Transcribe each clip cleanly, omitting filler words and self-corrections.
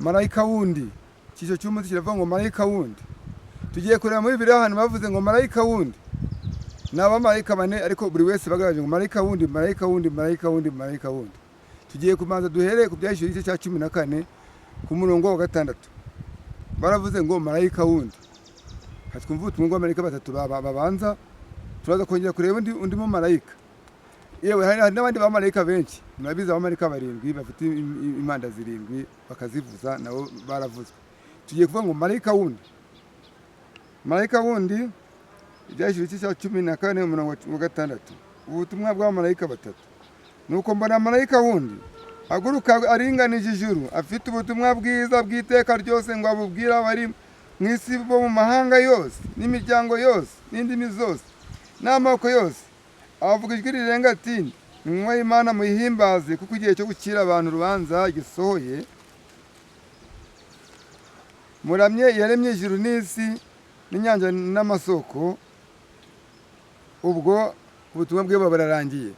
Marayika wundi. Icyiciro cy'umunsi kiravuga ngo marayika wundi. Tugiye kureba muri Bibiliya ahantu bavuze ngo marayika wundi. Ni abamarayika bane, ariko buri wese bagaragaje ngo marayika wundi, marayika wundi, marayika wundi, marayika wundi. Tugiye kubanza duhere ku Byahishuwe igice cya 14 ku murongo wa 6. Baravuze ngo marayika wundi. Twumve ubutumwa bw'abamarayika batatu babanza, turaza kongera kureba undi mumarayika. Yewe, hari n'abandi bamarayika benshi. Murabizi, abamarayika barindwi bafite impanda zirindwi bakazivuza, nabo baravuzwe. Tugiye kuvuga ngo marayika wundi. Marayika wundi, Ibyahishuwe igice cya 14 umurongo wa 6. Ubutumwa bw'abamarayika batatu. Nuko mbona marayika wundi aguruka aringanije ijuru, afite ubutumwa bwiza bw'iteka ryose, ngo abubwire abari mu isi bo mu mahanga yose n'imiryango yose n'indimi zose n'amoko yose. Avuga ijwi rirenga ati: "Nimwubahe Imana, muyihimbaze, kuko igihe cyo gucira abantu urubanza gisohoye. Muramye yaremye ijuru n'isi n'inyanja n'amasoko." Ubwo ubutumwa bwe buba burarangiye.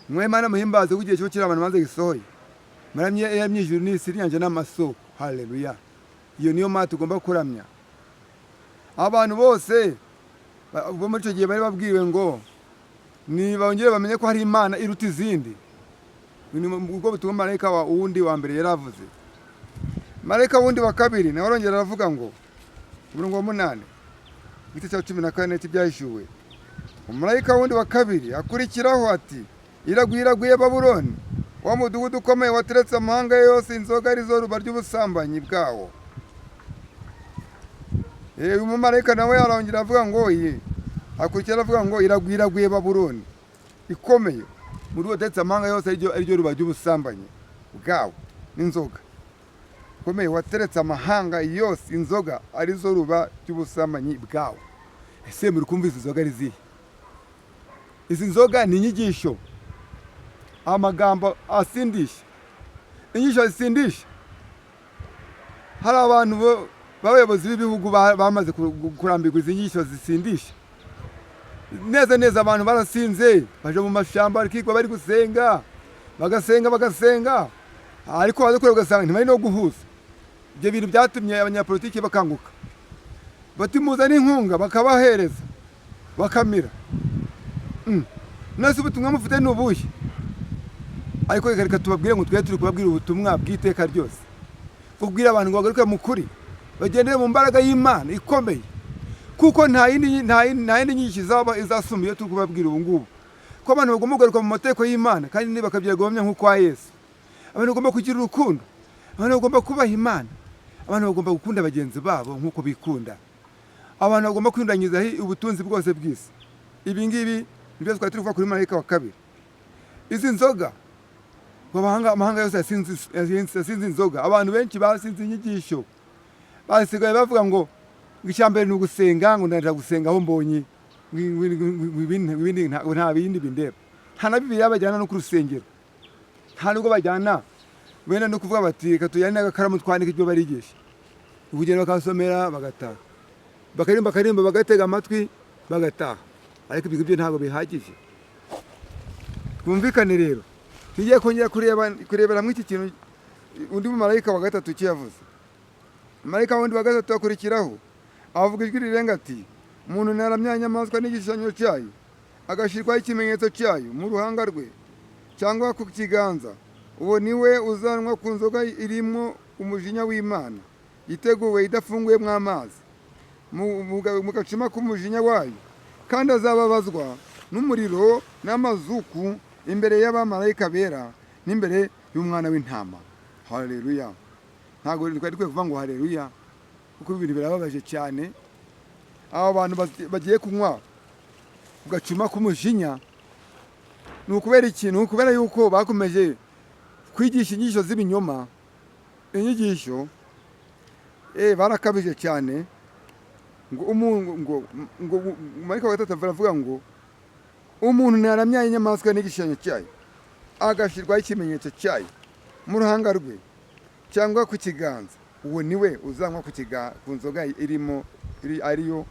Mwubahe Imana, muhimbaze, kuko igihe cyo gucira abantu urubanza gisohoye. Muramye yaremye ijuru n'isi n'inyanja n'amasoko. Haleluya! Iyo niyo Mana tugomba kuramya. Abantu bose bo muri icyo gihe bari babwiwe ngo nibongere bamenye ko hari Imana iruta izindi. Ni ubwo butumwa marayika wa wundi wa mbere yaravuze. Marayika wundi wa kabiri nawe arongera aravuga ngo, umurongo wa 8, igice cya 14 cy'Ibyahishuwe: Umumarayika wundi wa kabiri akurikiraho ati: "Iraguye, iraguye Babuloni, wa mudugudu ukomeye wateretse amahanga yose inzoga arizo ruba ry'ubusambanyi bwawo." Uyu mumarayika nawe arongera avuga ngo iyi akurikira aravuga ngo iraguye, iraguye Babuloni ikomeye, muri wateretse amahanga yose ariryo ruba ry'ubusambanyi bwawo n'inzoga ikomeye, wateretse amahanga yose inzoga arizo ruba ry'ubusambanyi bwawo. Ese muri kumva izi nzoga ari zihe? Izi nzoga ni inyigisho, amagambo asindisha, inyigisho zisindisha. Hari abantu b'abayobozi b'ibihugu bamaze kurambirwa izi nyigisho zisindisha neza neza. Abantu barasinze, baje mu mashyamba, bakigwa bari gusenga, bagasenga, bagasenga, ariko baza kureba ugasanga ntibari no guhuza. Ibyo bintu byatumye abanyapolitiki bakanguka, bati muzane inkunga, bakabahereza bakamira. None se ubutumwa mufite ni ubuhe? Ariko reka tubabwire ngo twe turi kubabwira ubutumwa bw'iteka ryose, kubwira abantu ngo bagaruke mu kuri, bagendere mu mbaraga y'Imana ikomeye, kuko nta yindi nyigisho izaba izasumba iyo turi kubabwira ubu ngubu, ko abantu bagomba kugaruka mu mategeko y'Imana kandi bakabyera guhamya nk'ukwa Yesu. Abantu bagomba kugira urukundo, abantu bagomba kubaha Imana, abantu bagomba gukunda bagenzi babo nk'uko bikunda, abantu bagomba kwindangizaho ubutunzi bwose bw'isi. Ibi ngibi nibyo twari turi kuvuga kuri marayika wa kabiri. Izi nzoga ngo amahanga yose yasinze inzoga. Abantu benshi basinze inyigisho, basigaye bavuga ngo icya mbere ni ugusenga, ngo ndaja gusenga aho mbonye, ngo ibindi nta bindi bindeba. Nta na Bibiliya bajyana no ku rusengero, nta nubwo bajyana wenda no kuvuga bati reka tujyane n'agakaramu twandike ibyo barigisha. Ukugenda bakasomera bagataha, bakaririmba, bakaririmba, bagatega amatwi bagataha. Ariko ibyo ngibyo ntabwo bihagije. Twumvikane rero, tugiye kongera kurebera hamwe iki kintu undi mumarayika wa gatatu icyo yavuze. Marayika wundi wa gatatu akurikiraho avuga ijwi rirenga ati: "Umuntu naramya inyamaswa n'igishushanyo cyayo, agashyirwaho ikimenyetso cyayo mu ruhanga rwe cyangwa ku kiganza, uwo ni we uzanywa ku nzoga irimo umujinya w'Imana iteguwe idafunguyemo amazi mu gacuma k'umujinya wayo, kandi azababazwa n'umuriro n'amazuku imbere y'abamarayika bera n'imbere y'Umwana w'Intama." Haleluya! Ntabwo twari dukwiye kuvuga ngo haleluya, kuko ibintu birababaje cyane. Aba bantu bagiye kunywa ku gacuma k'umujinya ni ukubera iki? Ni ukubera yuko bakomeje kwigisha inyigisho z'ibinyoma, inyigisho barakabije cyane. Ngo umuntu ngo marayika wa gatatu aravuga ngo umuntu naramya inyamaswa n'igishushanyo cyayo, agashyirwaho ikimenyetso cyayo mu ruhanga rwe cyangwa ku kiganza, uwo ni we uzanywa ku nzoga irimo ariyo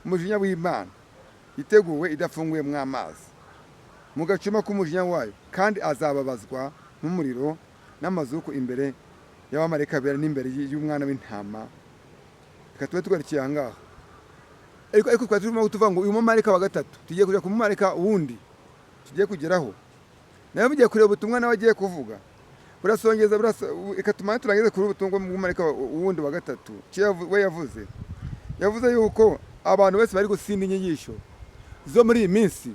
umujinya w'Imana iteguwe idafunguyemo amazi mu gacuma k'umujinya wayo, kandi azababazwa n'umuriro n'amazuku imbere. y'abamarayika bera n'imbere y'umwana w'intama. Reka tube tugarukiye aha ngaha, ariko twari turimo tuvuga ngo uyu mumarayika wa gatatu, tugiye kujya ku mumarayika wundi tugiye kugeraho, nawe mugiye kureba ubutumwa nawe agiye kuvuga burasongeza. Reka tumane turangize kuri ubutumwa bw'umumarayika wundi wa gatatu. Icyo we yavuze yuko abantu bose bari gusinda inyigisho zo muri iyi minsi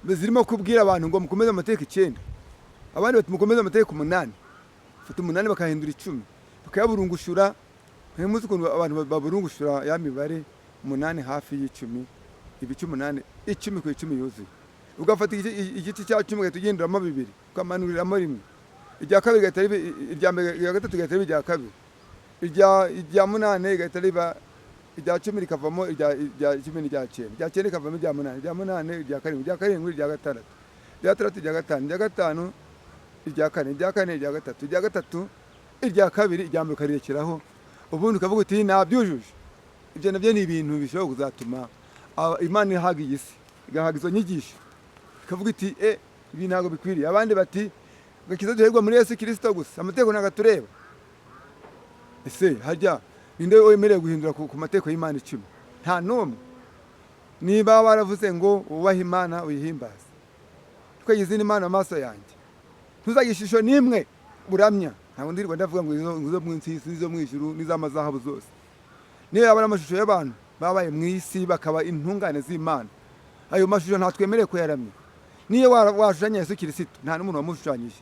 zirimo kubwira abantu ngo mukomeze amategeko 9, abandi bati mukomeze amategeko 8. Fata 8 bakahindura 10, bakayaburungushura. Ntimuzi ukuntu abantu baburungushura ya mibare 8 hafi y'icumi, ibice 8, 10 ku 10 yuzuye. Ugafata igice cya 10 ugahita ugenderamo 2, ukamanuriramo 1, irya kabiri rigahita riba irya mbere, irya gatatu rigahita riba irya kabiri, irya 8 rigahita riba irya 10, rikavamo irya 10 n'irya 9, irya 9 rikavamo irya 8, irya 8 irya 7, irya 7 irya 6, irya 6 irya 5, irya 5 irya 4, irya 4 irya 3, irya 3 irya 2, irya mbere ukarirekeraho, ubundi ukavuga uti nabyujuje. Ibyo nabyo ni ibintu bishobora kuzatuma Imana ihaga iyi si, igahaga izo nyigisho, ikavuga iti ibi ntabwo bikwiriye. Abandi bati agakiza duherwa muri Yesu Kirisito gusa, amategeko ntabwo atureba. Ese harya ninde wemerewe guhindura ku mategeko y'Imana 10? Nta n'umwe. Niba waravuze ngo wubahe Imana uyihimbaze, tukagira izindi mana amaso yanjye, ntuzagire ishusho n'imwe uramya. Ntabwo ndirirwa ndavuga ngo izo mu isi n'izo mu ijuru n'iz'amazahabu zose. Niyo yaba ari amashusho y'abantu babaye mu isi bakaba intungane z'Imana, ayo mashusho ntatwemerewe kuyaramya. Niyo washushanya Yesu Kirisito, nta n'umuntu wamushushanyije.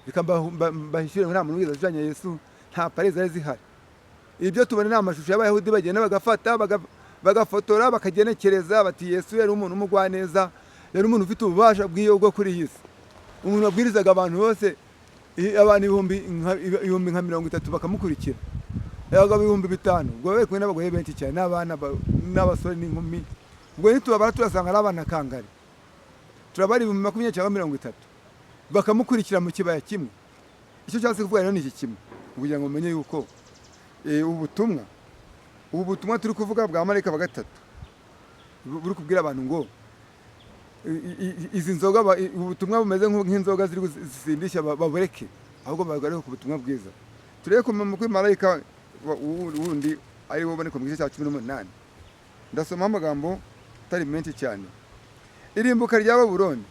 Reka mbahishyure, nta muntu wigeze ashushanya Yesu, nta pare zari zihari. Ibyo tubona ni amashusho y'Abayahudi bagenda bagafata, bagafotora, bakagenekereza bati Yesu yari umuntu w'umugwaneza, yari umuntu ufite ububasha bw'iyo bwo kuri iyi si, umuntu wabwirizaga abantu bose, abantu 30,000 bakamukurikira, abagabo 5000, ubwo bari kumwe n'abagore benshi cyane n'abana n'abasore n'inkumi. Ubwo nitubabara turasanga ari abana kangari, turabara 20,000 cyangwa 30 bakamukurikira mu kibaya kimwe. Icyo nshatse kuvuga rero ni iki kimwe, kugira ngo mumenye yuko ubu butumwa turi kuvuga bwa marayika wa gatatu buri kubwira abantu ngo izi nzoga, ubu butumwa bumeze nk'inzoga ziri zisindisha, babureke, ahubwo bagaruke ku butumwa bwiza. Turebe kuri marayika wundi ari wo uboneka mu gice cya 18. Ndasoma amagambo atari menshi cyane. Irimbuka rya Babuloni.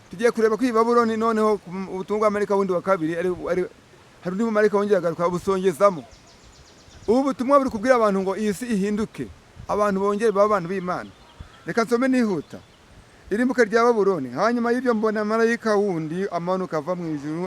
Tugiye kureba ko iyi Babuloni noneho ubutumwa bwa marayika wundi wa kabiri hari undi mumarayika wongera agaruka busongezamo. Ubu butumwa buri kubwira abantu ngo iyi si ihinduke, abantu bongere babe abantu b'Imana. Reka nsome nihuta. Irimbuka rya Babuloni. Hanyuma y'ibyo mbona marayika wundi amanuka ava mu ijuru.